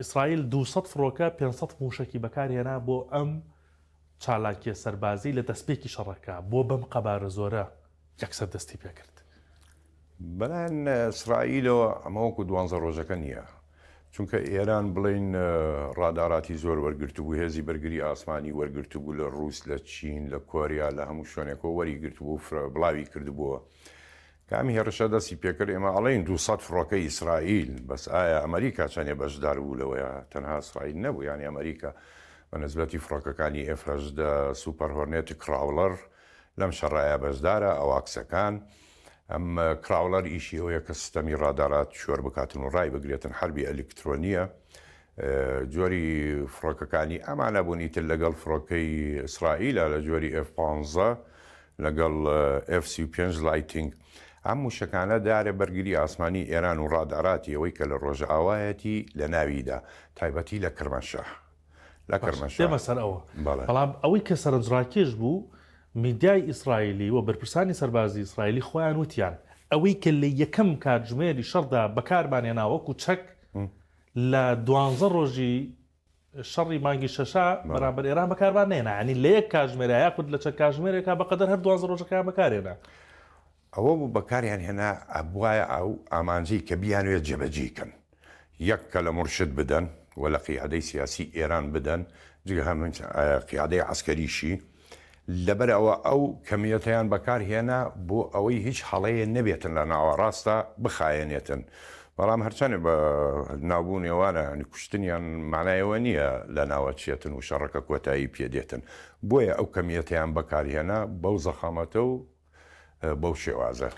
ئیسرائیل 200 فڕۆکە 500 مووشەکی بەکارهێنا بۆ ئەم چالاکیە سەربازی لە دەستپێکی شەڕەکە بۆ بەم قەبارە زۆرە یەکسەر دەستی پێکرد. بەلایەن ئیسرائیلەوە ئەمە وەکو دوانزە ڕۆژەکە نییە، چونکە ئێران بڵێین ڕاداراتی زۆر وەرگرتبوو، هێزی بەرگری ئاسمانی وەرگرتبوو لە ڕووس، لە چین، لە کۆریا، لە هەموو شوێنێکەوە وەریگرتبوو، بڵاوی کردبووە. کە ئەم هێڕشە دەستی پێکرد ئێمە ئەڵێین 200 فڕۆکەی ئیسرائیل، بەس ئایا ئەمریکا چەندێ بەشدار بوو لەوەیا؟ تەنها ئیسرائیل نەبوو، یانی ئەمریکا بە نسبەتی فڕۆکەکانی ئێف 18 سوپەر هۆرنێت کراوڵەر لەم شەڕەیا بەشدارە، ئەواکسەکان. ئەم کراوڵەر ئیشی ئەوەیە کە سیستەمی ڕادارات شۆر بکاتن و ڕای بگرێتن، حەربی ئەلیکترۆنییە. جۆری فڕۆکەکانی ئەمانە بوون ئیتر لەگەڵ فڕۆکەی ئیسرائیلە لە جۆری ئێف 15 لەگەڵ ئێف 35 لایتینگ. ئەم مووشەکانە دارە بەرگری ئاسمانی ئێران و ڕاداراتی ئەوەی کە لە ڕۆژئاوایەتی لە ناویدا، تایبەتی لە کرمانشاه. لە کرمانشاه. دێمە سەر ئەوە. بەڵام ئەوەی کە سەرنجڕاکێش بوو، میدیای ئیسرائیلی و بەرپرسانی سەربازی ئیسرائیلی خۆیان وتیان، ئەوەی کە لە یەکەم کاتژمێری شەڕدا بەکارمان هێنا وەکو چەک، لە دوانزە ڕۆژی شەڕی مانگی شەشا بەرامبەر ئێران بەکارمان نەهێنا، یانی لە یەک کاژمێرا یاخود لە چەند کاژمێرێکا بەقەدەر هەر دوانزە ڕۆژەکەیان بەکارهێنا. ئەوە بوو بەکاریان هێنا ئەبوایە ئەو ئامانجەی کە بیانەوێت جێبەجێی کەن یەک کە لە مورشد بدەن و لە قیادەی سیاسی ئێران بدەن جگە هەم قیادەی عەسکەریشی لەبەر ئەوە ئەو کەمیەتەیان بەکار هێنا بۆ ئەوەی هیچ هەڵەیە نەبێتن لە ناوەڕاستە بخایەنێتن بەڵام هەرچەنێ بە ناوبوونی ئەوانە یانی کوشتنیان مانای ئەوە نییە لە ناوەچێتن و شەڕەکە کۆتایی پێ دێتن بۆیە ئەو کەمیەتەیان بەکار هێنا بەو زەخامەتە و بەو شێوازە.